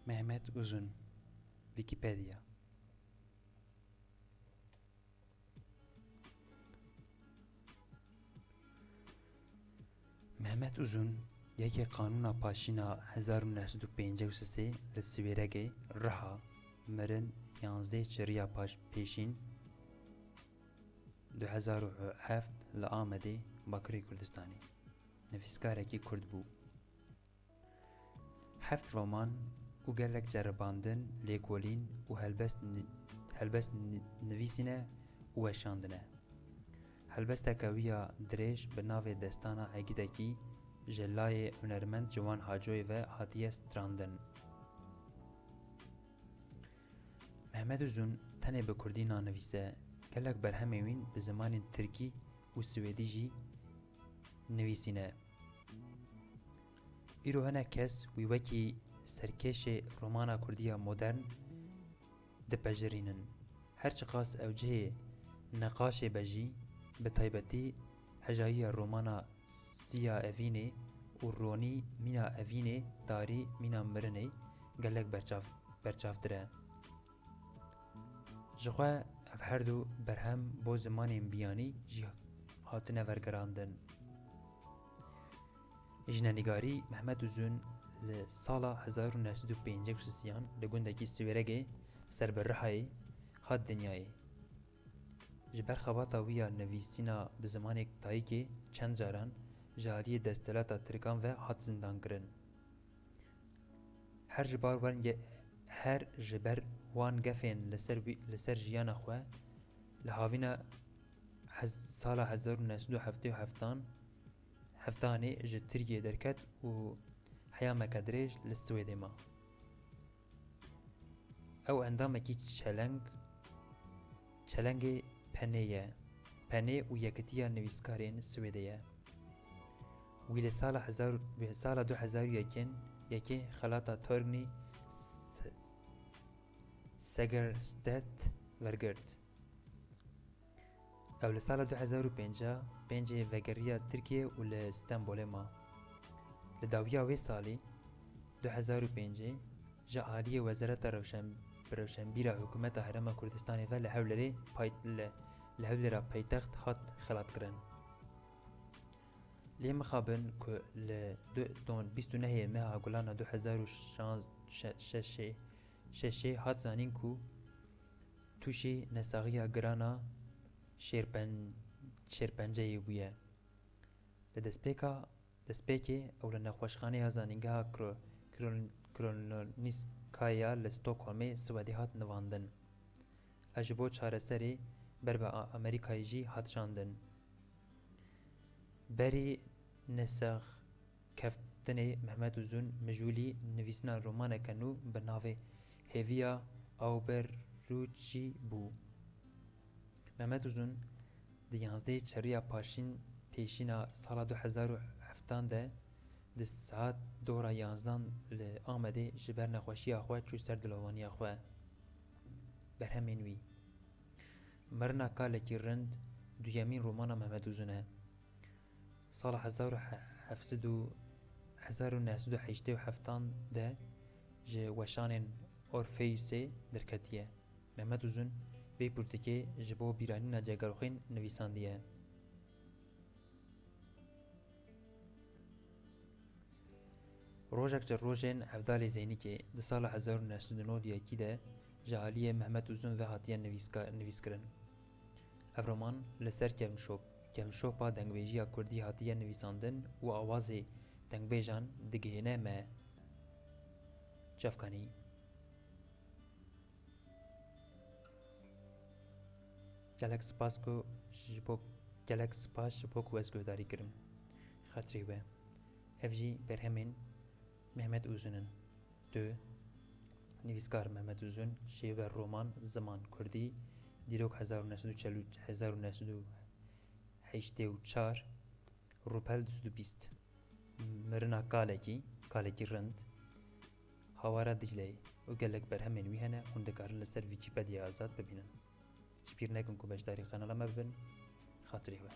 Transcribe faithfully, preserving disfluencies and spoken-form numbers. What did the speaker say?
Mehmet Uzun, Wikipedia. Mehmet Uzun, yekê Qanûna Paşîna hezar û neh sed û pêncî û sê li Siwêregê, Riha, mirin yanzdeh Çiriya Paş-, Pêşîn du hezar û heft li Amedê, Bakurê Kurdistanê, nivîskarekî kurd bû. Heft roman û gelek ceribandin, lêkolîn û helbest ni-, helbest ni-, nivîsîne û weşandine. Helbesteke wî ya dirêj bi navê Destana Egîdekî ji layê hunermend Ciwan Hacoyê ve hatiye strandin. Mehmet Uzun tenê bi kurdî nanivîse, gelek berhemên wîn bi zimanên tirkî û swêdî jî nivîsîne. Îro hinek kes wî wekî serkêşê romana kurdî ya modern dipejirînin. Her çiqas ew cihê neqaşê be jî, bi taybetî hejayiya romana Siya Evînê û Ronî Mîna Evînê, Tarî Mîna Mirinê gelek berçav-, berçavtir e. Ji xwe ev her du berhem bo zimanên biyanî jî hatine vergerandin. Jinenîgarî Mehmet Uzun li sala hezar û neh sed û pêncî û sisiyan li gundekî Siwêregê ser bi Rihayê hat dinyayê. Ji ber xebata wî ya nivîsîna bi zimanê tayikê çend caran ji aliyê desthilata Tirkan ve hat zindankirin. Her ji bar wan ge-, her ji ber wan gefên li ser wî, li ser jiyana xwe, li havîna hez-, sala hezar û neh sed û heftê û heftan, heftanê ji Tirkiyê derket û heyameke dirêj li Swêdê ma. Ew endamekî çeleng, çelengê penê ye. Penê û Yekitiya Nivîskarên Swêdê ye. Wî li sala hezar, wî sala du hezar û yekê, yekê xelata Torgny Se-, Segerstedt wergirt. Ew li sala du hezar û pêncî pêncê vegeriya Tirkiyê û li Stenbolê ma. Li dawiya wê salî, du hezar û pêncê, ji aliyê Wezareta Rewşen-, Rewşenbîra Hikûmeta Herêma Kurdistanê ve li Hewlêrê pay-, li, li Hewlêra paytext hat xelatkirin. Lê mixabin ku li du, don bîst û nehê meha Gulana du hezar û şeş, şe-, şeşê, şeşê hat zanîn ku tûşî nesaxiya giran a şêrpen-, şêrpenceyê bûye. Li destpêka, destpêkê ew li nexweşxaneya zanîngeha Kro-, Kron-, Krononîskaya li Stockholmê, Swedê hat nivandin. Ev ji bo çareserê ber bi A-, Amerîkayê jî hat şandin. Berî nesexkeftinê Mehmet Uzun mijûlî nivîsîna romaneke nû bi navê Hêviya Awberûçî bû. Mehmet Uzun di yanzdehê Çeriya Paşîn, Pêşîna sala du hezar û heftan de di saet dora yanzdan li Amedê ji ber nexweşiya xwe çû ser dilovaniya xwe. Berhemên wî. Mirina Kalekî Rind duyemîn romana Mehmet Uzun e. Sala hezar û heft sed û, hezar û neh sed û heştê û heftan de ji weşanên Orfeusê derketiye. Mehmet Uzun vê pirtûkê ji bo bîranîna cîgeroxên nivîsandiye. Rojek ji rojên Evdalê Zeynikê di sala hezar û neh sed û nod û yekî de ji aliyê Mehmet Uzun ve hatiye nivîska-, nivîskirin. Ev roman li ser kevnşop-, kevnşopa dengbêjiya kurdî hatiye nivîsandin û awazê dengbêjan digihêne me. Çavkanî. Gelek spas ku ji bo, gelek spas ji bo ku ez guhdarî kirim. Xatirê we. Ev jî berhemên Mehmet Uzun in. Tu, nivîskar Mehmet Uzun, şêwe roman, ziman, kurdî, dîrok hezar û neh sed û çel û, hezar û neh sed û heştê û çar, rûpel du sed û bîst. Mirina Kalekî, Kalekî Rind, Hawara Dicleyê û gelek berhemên wî hene, hûn dikarin li ser Wîkîpediyaya Azad bibînin. Ji bîr nekin ku beşdarî qenala me bibin. Xatirê we.